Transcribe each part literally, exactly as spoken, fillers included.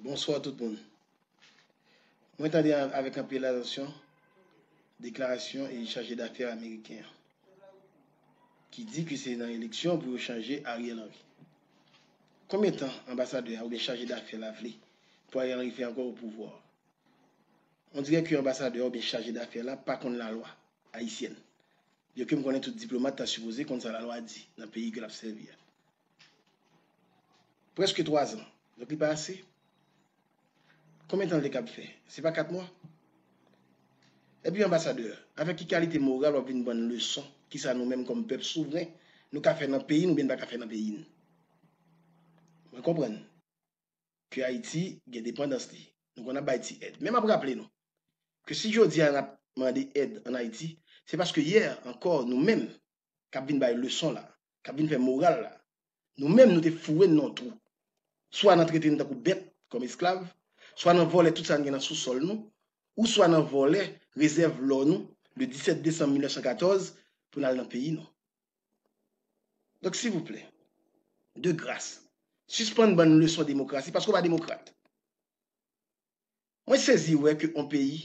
Bonswa tout moun. Mwen tande avèk anpil atansyon deklarasyon e chaje dafè ameriken an, ki di ke se nan eleksyon pou yo chanje Ariel Henry. Konbyen tan anbasadè a oubyen chaje dafè la vle pou Ariel Henry fè ankò o pouvwa? On dirè ke anbasadè a oubyen chaje dafè la pa konn lalwa ayisyèn. Byenke m konnen tout diplomat ta sipoze konn sa lalwa di nan peyi ke l ap sèvi a. Prèske twa zan. Donk li pa ase? Konbyen tan l te kab fè? Se pa kat mwa? Epi anbasadè, avèk ki kalite moral w ap vin ban n leson kisa nou menm kòm pèp souvren nou ka fè nan peyi n oubyen n pa ka fè nan peyi n? Mwen konprann ke Ayiti gen depandans li. Nou konn ap bay ti èd. Men m ap raple nou ke si jodi a n ap mande èd ann Ayiti, se paske yè ankò nou menm k ap vin bay leson la, k ap vin fè moral la, nou menm nou te foure n nan yon twou. Swa nan trete n tankou bèt, kòm esklav, swa nan vòlè tout sa n gen nan sousòl nou, ou swa nan vòlè rezèv lò nou le disèt desanm mil nèf san katòz pou n al nan peyi nou. Donk, silvouplè, de gras, sispann ban n leson demokrasi paske w pa demokrat. Mwen sezi wè ke yon peyi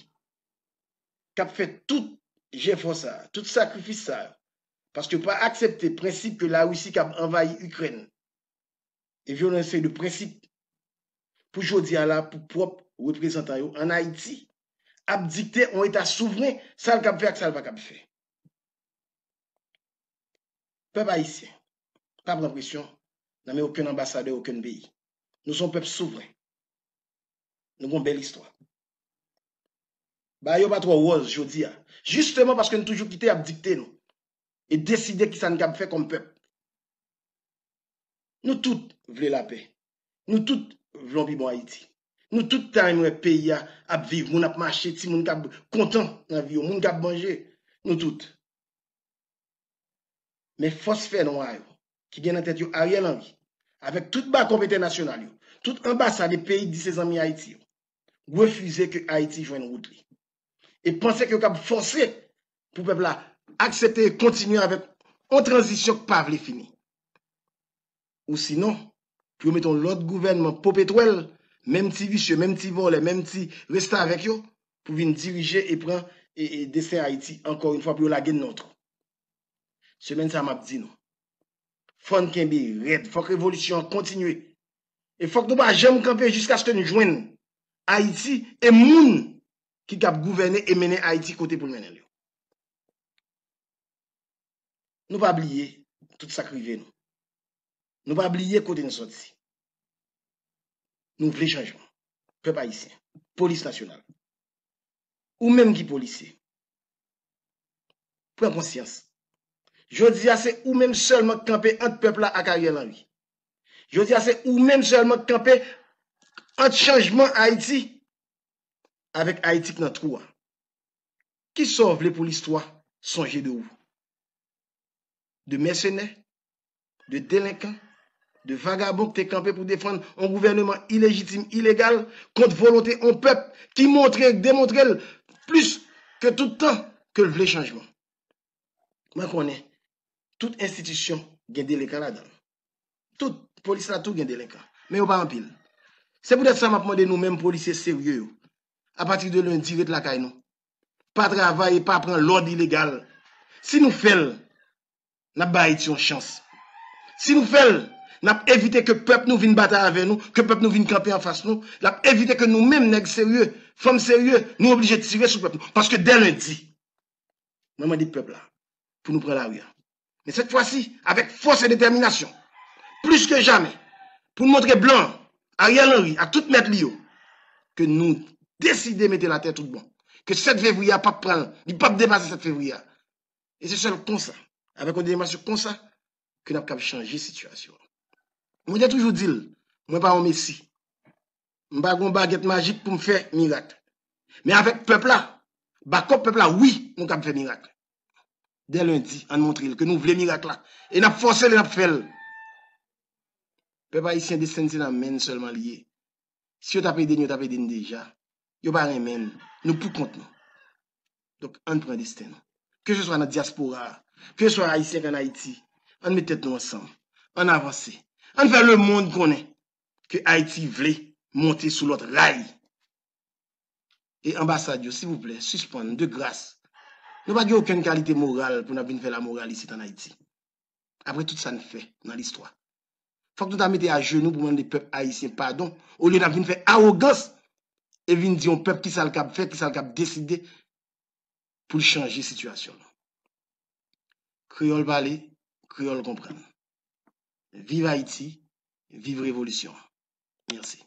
k ap fè tout jefò sa, tout sakrifis sa, paske yo pa aksepte prensip ke Larisi k ap anvayi Ikrèn e vyole yon seri de prensip pou jodi a la pou pwòp reprezantan yo ann Ayiti ap dikte yon eta souvren sa l kab fè ak sa l pa kab fè. Pèp ayisyen, pa pran presyon nan men okenn anbasadè okenn peyi. Nou se yon pèp souvren. Nou gen yon bèl istwa. Bagay yo pa twò wòz jodi a, jisteman paske n toujou kite y ap dikte nou e deside kisa n kab fè kòm pèp. Nou tout vle lapè. Nou tout vle yon pi bon Ayiti. Nou tout ta renmen wè peyi a ap viv, moun ap mache, timoun k ap kontan nan vi yo, moun k ap manje. Nou tout. Men fòs fènwa yo, ki gen nan tèt yo Ariel Henry, avèk tout bakòp entènasyonal yo, tout anbasad e peyi k di se zanmi Ayiti yo, refize ke Ayiti jwenn wout li. E panse ke yo kab fòse pou pèp la aksepte e kontinye avèk yon tranzisyon k pa vle fini. Ou sinon, pou yo mete yon lòt gouvènman popetwèl, menm ti visye, menm ti vòlè, menm ti restavèk yo, pou vin dirije e pran e, e desten Ayiti ankò yon fwa pou yo lage n nan yon twou. Semèn sa a, m ap di nou, fò n kenbe rèd, fòk revolisyon an kontinye. E fòk nou pa janm kanpe jiskaske n jwenn Ayiti e moun ki kab gouvène e mennen Ayiti kote pou l mennen l yo. Nou pa bliye tout sa k rive nou. Nou pa bliye kote n soti. Nou vle chanjman. Pèp ayisyen, polis nasyonal, ou menm ki polisye, pran konsyans. Jodi a, se ou menm sèlman k kanpe ant pèp la ak Ariel Henry. Jodi a, se ou menm sèlman k kanpe ant chanjman Ayiti avèk Ayiti k nan twou a. Kisa w vle pou listwa sonje de ou? De mèsenè, de delenkan, de vagabon k te kanpe pou defann yon gouvèneman ilejitim, ilegal, kont volonte yon pèp ki montre, demontre l plis ke tout tan ke l vle chanjman. Mwen konnen tout enstitisyon gen delenkan ladan l. Tout, polis la tou gen delenkan. Men yo pa anpil. Se poutèt sa m ap mande nou menm polisye serye yo, apati de lendi, ret lakay nou. Pa travay e pa pran lòd ilegal. Si nou fè l, n ap bay Ayiti yon chans. Si nou fè l, n ap evite ke pèp nou vin batay avè nou, ke pèp nou vin kanpe anfas nou, n ap evite ke nou menm, nèg serye, fanm serye, nou oblije tire sou pèp nou. Paske dè lendi, mwen mande pèp la pou nou pran lari a. Men sèt fwa si, avèk fòs e detèminasyon, plis ke jamè, pou n montre blan, Ariel Henry ak tout mèt li yo, ke nou deside mete l atè tout bon. Ke sèt fevriye a p ap pran l, li p ap depase sèt fevriye a. E se sèl konsa, avèk yon detèminasyon konsa, ke n ap kab chanje sitiyasyon an. Mwen te toujou di l, mwen pa yon mesi. M pa gen yon bagèt majik pou m fè mirak. Men avèk pèp la, bakòp pèp la, wi, nou kab fè mirak. Dè lendi, ann montre l ke nou vle mirak la. E n ap fòse l e n ap fè l. Pèp ayisyen, desten n se nan men n sèlman li ye. Si yo t ap ede n, yo t ap ede n deja. Yo pa renmen n. Nou pou kont nou. Donk, ann pran desten nou. Keseswa nan dyaspora a, keseswa ayisyen k ann Ayiti, ann met tèt nou ansanm. Ann avanse. Ann fè lemonn konnen ke Ayiti vle monte sou lòt ray. E anbasad yo, silvouplè, sispann, de gras. Nou pa gen okenn kalite moral pou n ap vin fè lamoral isit ann Ayiti. Apre tout sa n fè nan listwa. Fòk nou ta mete ajenou pou mande pèp ayisyen padon, olye n ap vin fè awogans e vin di yon pèp kisa l kab fè, kisa l kab deside pou l chanje sitiyasyon l. Kreyòl pale, kreyòl konprann. Viv Ayiti, viv revolisyon. Mèsi.